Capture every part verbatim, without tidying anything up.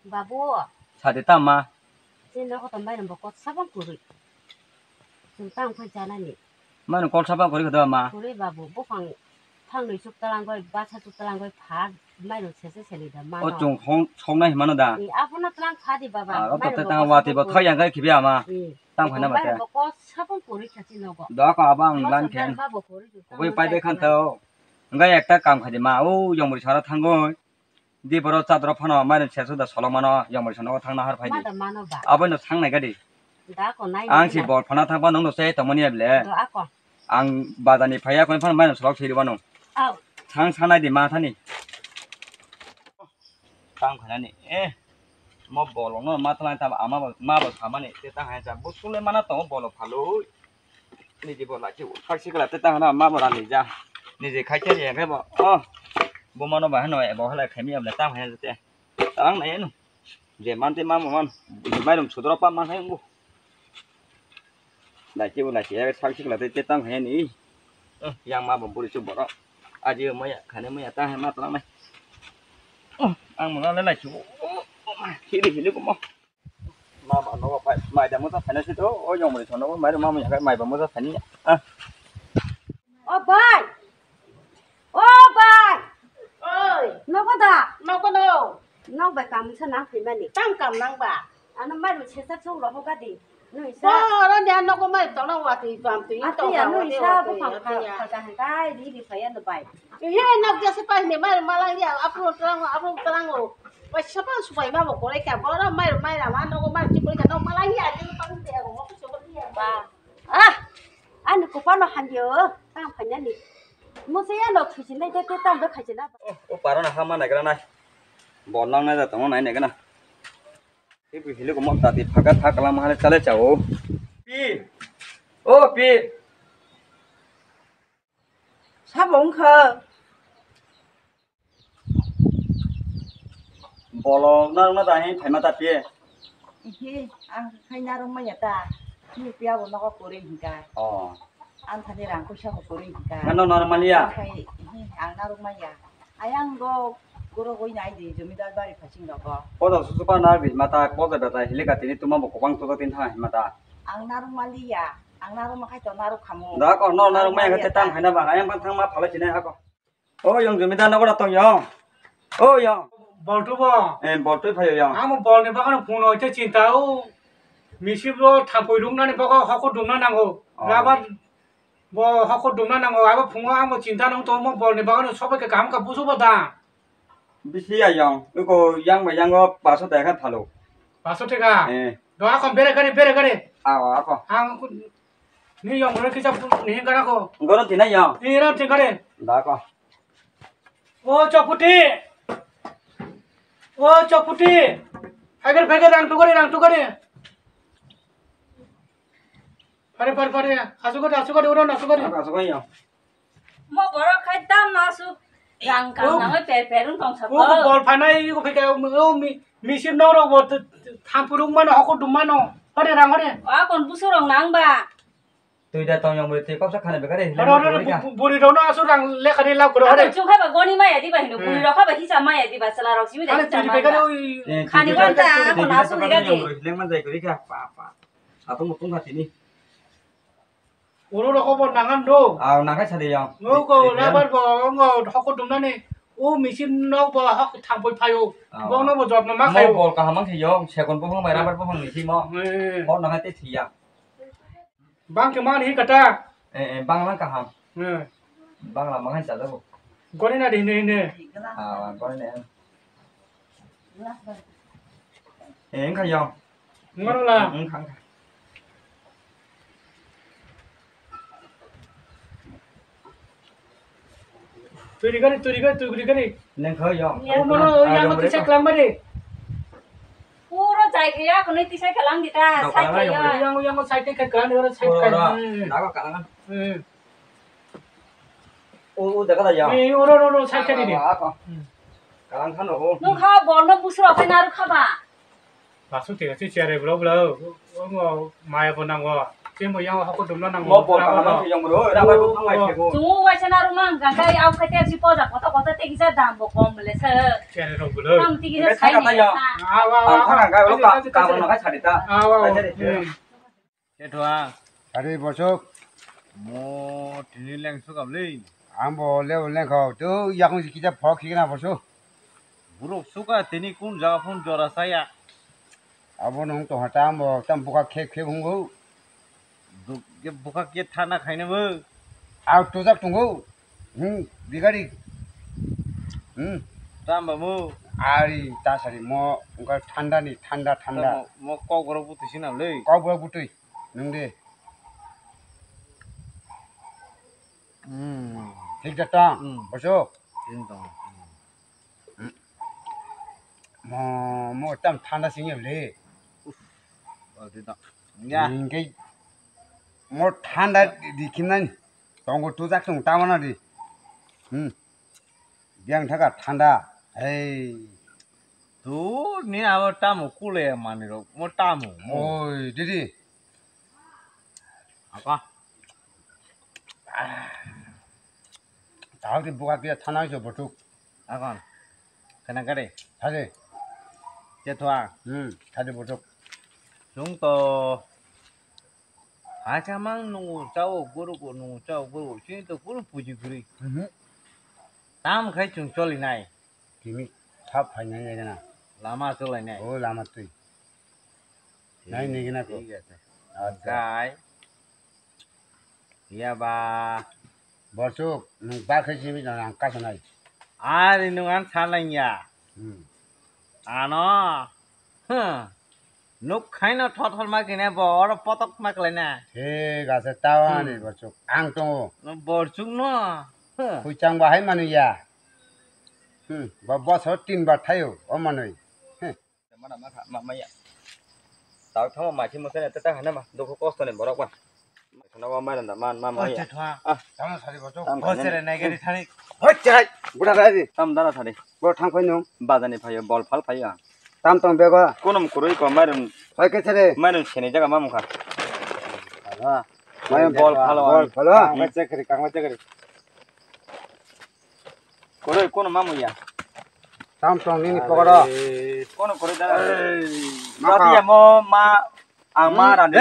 Babu, sadi tama. Chini nogo tong bai rok bo kok sabang kwrwi. Chwng tang phai chanani. Mano kok sabang kwrwi kha da ma? Kwrwi babu, buphang thangnwi chuk talangwi, basa chuk talangwi pha, mairok sese seli da mano. O chwng hong, songnai himano da? Abono tlang pha di baba. Ah, o to mairok te bo tang kok wati bo sabang thai kwrwi. Yang kai khibi ama. Tang phaina mate. Mairok bo kok sabang kwrwi kha chini nogo. Da ka abang lan khen. Koi pai de khan to. Ngai ekta kam khadi ma, o yongmori sara thangoi. Di borok chadro phano mairum sersu da solok mano, yongmori sono thangna har phaidi. Mada mano ba. Abono thangnai gadi. Da ko nai. Ang si bol phana thangba nungno se tongmani able. Do ako. Ang bazani phaya koi phano mairum solok siri bano. Au. Thang sanai di ma thani. Tang khanani. Eh. Mo bolongno ma thalai ta ama bo, ma bo samani te ta hai ja. Bo sule mana tongo bolo phaloi. Niji bo laki khak sikla te tang na ma bo rani ja. Niji khai khe yang khe bo. Oh. Bo mano ba hano bo hala khai mi abla tang hai te. Tang na eno. Je man te ma mo man. Mairum sudro pa man hai ngo. Laki bo laki ya khak sikla te tang hai ni. Yang ma bo buri chu boro. Aji mo ya khane mo ya ta hai ma tang nai. Ang mo le laki. Hili hili ko mo. Mama nogo pai, mai da musa phaina sito, o yong mani sono, mai mama yakai mai ba musa phaini. Ah. O bai. O bai. Oi. Nogo da. Nogo no. Nok bai kamu sa nang phaimani. Tam kam nang ba. Ano mai ru sesa chung roho gadi. Nui sa. Bo oro dia nogo mai tono wati pam tui. Ati ya nui sa bo pam kha kha kai di di phaya no bai. He nok dia se pai ne mai malang ya apro trang apro trang o. Bai sapa supai ma bo kore kya bo oro mai mai ra ma nogo mai chi kore kya no malang ya ni pang te ko mo so ko ya ba. Ah. Ani kupano handio. Tang phanya ni. Mo se ya no khisi nai te te tang do khaisi na. O paro na hama na gra nai. Bol nang na da tong nai ne gana. Ibu hilik mo tati phaga thak lam hale chale chao. Pi. O pi. Sabo wngkha. Bolo narwkna da hin phaima ta pi. Ihi, ang khai narwk manya ta. Ni piya bo nogo kwrwi hinka. Oh. Ang thani rang kuisa bo kwrwi hinka. Ngano normal ya? Khai, ihi, ang narwk manya. Ayang go goro goi nai di jomidar bari phasing rogo. Podo susu pa nar bi mata podo beta hilika tini tuma bo kobang tuka tin thang mata. Ang narwk mali ya. Ang narwk ma khai to narwk khamu. Da ko no narwk maya te tam khaina ba ayang pan thang ma phalai sinai ako. O yong jomidar nogo da tong yong. O yong. Boltu bo. Eh, boltu phayo yong. Amo bol ni bagano phone oite chinta o. Misip lo thapoi rung nani bago hoko dungna nango. Oh. Rabar Bo hoko dumna nango, abo phungo ang bo chinta nung tongo, bol ni bagano sobai khe kaham kha busu bo da. Bisi ya yang, iko yang bai yang o paso teka phalo. Paso teka? Eh. Do ako bere kare, bere kare. Aw, ako. Ang ku-, ni yang bere kisa ni hingkara ko. Gono tina yang. Ni ram tingkare. Da ako. O Chokputi. O Chokputi. Phaikar, phaikar, rang tukari, rang tukari. Pare, pare, pare. Asukari, asukari, oro asukari. Asukari ya. Mo borok khai tam no asuk. Rang kam nangoi per per wng tong sabo. O bol phanai, o phika, o mi, misip no ro bo, thampurung mano, hoko dum mano. Hore rang hore. Wa kon busu rong nang ba. Tui da tong yang buri tui kopsa khana bekare hile. Oro, oro, buri rok no asuk rang lekha ni lab koro hore. Chung khai ba goni maya diba hino, buri rok khai ba hisa maya diba, sala rok simi da hisa maya. Khani wan ta, ako na asuk diga di. Leng man jai kori kha, pa, pa. Atung mutung kha tini. Oro rok bo nangan do. Aw, nangai sadi yang. Ngo ko rabar bo, ngo hoko dumnani. O machine no bo hok thangpoi phaio. Aw. Bo no bo jotno ma khaio. Bol kaham ang khaio, sekon bo hong bai rabar bo hong ni simo. Eh. Hor nangai te thiya. Bang ke man hi kata. Eh, eh, bang lang kaham. Eh. Bang lang mangai chalo. Gori na de hine hine. Ah, gori na. Eh, wngkha yong. Wngkha la. Wngkha, wngkha. Turi gari, turi gari, turi gari. Nengkha yong. Yang mana yang mau tisai kelang bari. Puro jai gaya, kuni tisai kelang kita, sai kayo. Yang, yang sai ke kelang, yang sai kayo. Dago kalangan. Hmm. O, o, jaga da ya. Ni, oro, oro, oro, sai khe ni. Ako. Hmm. Kalang khano o. Nung kha, bol no busro, khe naru kha ba. Basu tega si chair bro, bro. O, o, maya bo nango. Temo yang hako dumna nang. Mo bol kaham ang yang bro, ra ba thang mai thego. Chungu waisa na rumang gagai au khatia si poja koto koto te kisa dam bo kom le se. Chere rok bolo. Ang ti kisa sai ne. Awa awa. Ang thang gagai lo ka ka no kai sari ta. Awa awa. Chetwa. Ari bosok. Mo tini leng sukam le. Ambo le leng kho. Tu yakung si kisa phok khikna bosok. Borok suka tini kun jaga phone jora saya. Abo nung tongha ta ambo tam buka khep khep hungo. Buka ke thana khaina bo. Au tujak tongo. Hmm, bigari. Hmm. Tam bamu. Ari ta sari mo ungkar thanda ni thanda thanda. Mo kok borok butui sinam le. Kok borok butui. Nung de. Hmm. Thik da tong. Hmm. Bosok. Thik tong. Mo mo tam thanda sing le. Uf. Oh, di tak. Ya. Hingke mo thanda di kinani. Tongo tujak tong tamana di. Hmm. Biang thaka thanda. Hey. Tu ni abo tamo kule mani ro. Mo tamo. Mo. Oi, didi. Apa? Tahok di buka kia thana iso botuk. Akon. Kena kare. Thade. Chetwa. Hmm, thade botuk. Sung to. Haka mang nungu chao guru ko nungu chao guru. Sini to guru puji guri. Mhm. Tam khai chung choli nai. Kimi thap phainai nai gana. Lama choli nai. O lama twi. Nai nai gana ko. Thik ase. Acha. Kai. Ya ba. Borsuk, nung ba khai simi jana ang kasanai. Ari nung an sanai ya. Hmm. Ano. Huh. Nuk khaino thothol ma kine bo oro potok ma khlai na. Thik ase tawani borsuk. Ang tongo. No borsuk no. Huh. Khuichang bahai manu ya. Hmm. Ba bosor tin bar thaio o manui. Huh. Mana ma kha, ma, ma ya. Tao thamo ma chi mo sene tata hana ma, dukhu kosto ni borok ba. Sana wa mairam da man, ma, ma ya. Ah. Tamo sari borsuk. Tam bosere nai gari thani. Hoi chai. Buda rai di. Tam dara thani. Bo thang phai nung. Bazani phaio, bol phal phaio. Tam tong bego. Kunum kurui ko mairum. Hoi ke sere. Mairum sene jaga mamung kha. Ala. Mairum bol phalo. Bol phalo. Kangma chekri, kangma chekri. Kurui kunum mamung ya. Tam tong nini pokoro. Kunum kurui dara. Mati ya mo ma ang ma randi.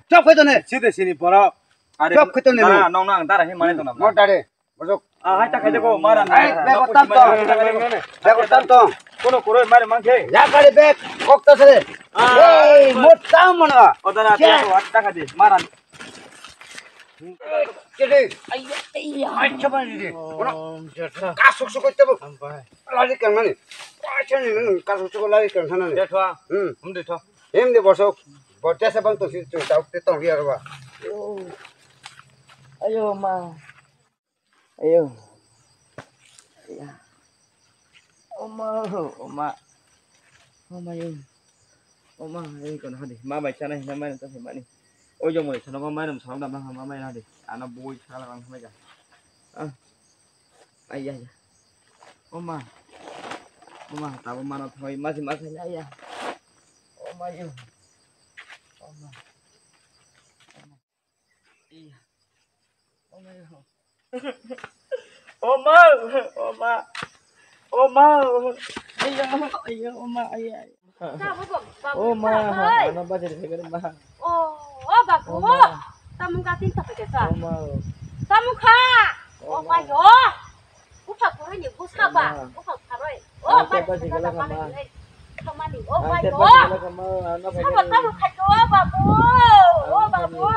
Chop khai tone. Side sini poro. Chop khai tone. Dara nong nang dara hi mane tong na. Mo dare. Bosok. Ah, hai ta khai de ko, maran. Ai, bego tam to. Bego tam to. Kono koroi mare mangkhe. Ya kare bek, kok ta sere. Ei, mo tam mana. O dara, ta khai de, maran. Kede. Ai, ai, ai, chaba ni de. Kono. Kasuk suk ko tabo. Lari kan mani. Ai, chani, kasuk suk lari kan sana ni. De thwa. Hmm. Hum de thwa. Hem de bosok. Bo jasa bang to si, to tong ri arwa. Ayo ma. Ayo. Ya. Oma, oma. Oma, yo. Oma, eh, kono hadi. Ma bai chana hina mai ta mani. O jong mai chana ko mai ram chana da ma ma mai hadi. Ana boi chala rang mai ja. Ah. Ai ya ya. Oma. Oma, tabo mano thoi masi masi ya ya. Oma, yo. Oma. Iya. Oh my God. Oma, oma, oma. Iya, iya, oma, iya. Oma, ano ba jadi kagak ma? Oh, oh babu. Oma. Tamu katin tapi kesa. Oma. Tamu ka. Oh my God. Bupha koroi ni bwsa ba, bupha pharoi. O bai, ba jigala kama. Khamani, o bai, o. Sabo tamo khajo, o babu. O babu, o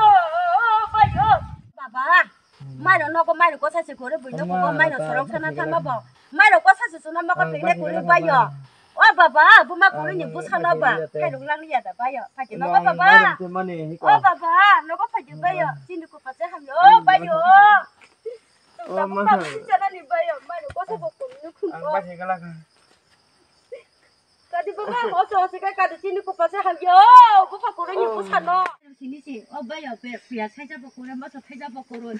bai, o. Baba, mairo nogo mairo kosa se gore, buino kogo mairo sorok sana thama bo. Mairo kosa se suna moko pene kuri bayo. O baba, buma kuri ni bwsa no ba. Khairok lang ya da bayo. Phagi nogo baba. O baba, nogo phagi bayo. Chini ko pase hamyo, o bayo. O ma. Ang ba se gala ka. Kadi baba, o so se ka kadi chini ko pase hamyo, ko pa koro ni ko sano. Sini si, o ba ya pe, pia sai ja ba koro, ma so sai ja ba koro. O,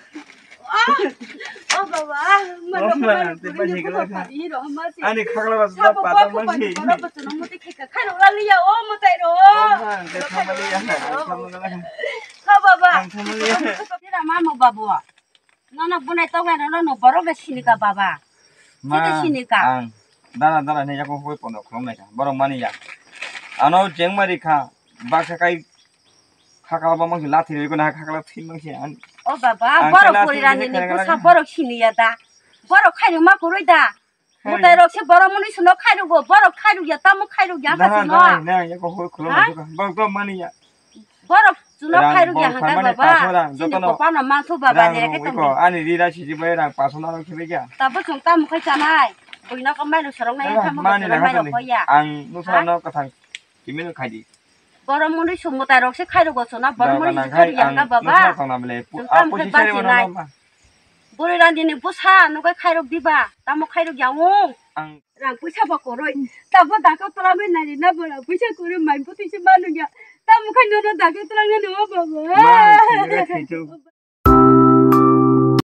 o baba, ma no ma no koro ni ko pa ni ro ma si. Ani khagla ba sa pa ta ma si. Ba ba to no mo te kheka, khairok lang ya, o mo tai ro. O ma, te khama ya, khama gala ka. O baba. Ang thangmani. Tira mamo babu. Nono bunai tokla nono no borok le sinika baba. Ma, sini sinika. Ang dana dana ne yakung hoi pono khulum naikha. Borok mani ya. Ano jeng mari kha. Baksa kai khakala ba mangsi lathi roi kona khakala thin mangsi an. O baba, ang borok kala pori thin rani ni khe busa khakala. Borok siniya da. Borok khairok ma koroi da. Mutai rok se borok muni suno khairok go, borok khairok ya, tamo khairok ya kha suno. Na, na, ya ko hoi khulum naikha. Borok to mani ya. Borok chuno khairok ya hangka baba. Chini kopano mangso baba ni reke tongdi. Ani rira siji bai rang paso na rok khebe kya. Tabo chwng tamo khai chanai. Buino ko maino sorong nai tamo mani na mai rok ya. Ang nusa no kathang. Kimino khaidi. Borok muni sumutai rok se khairok go chuna borok muni suri ya hangka baba. Chwng tamo khai bachinai. Buri rani ni busa nukai khairok diba. Tamo khairok ya ung. Ang Rang puisa ba koroi. Tabo daga tolangwi nari na bo rang puisa koroi mai puti se manu ya. Tamo khai nono daga tolangna no baba. Ma, sini rek thaichu.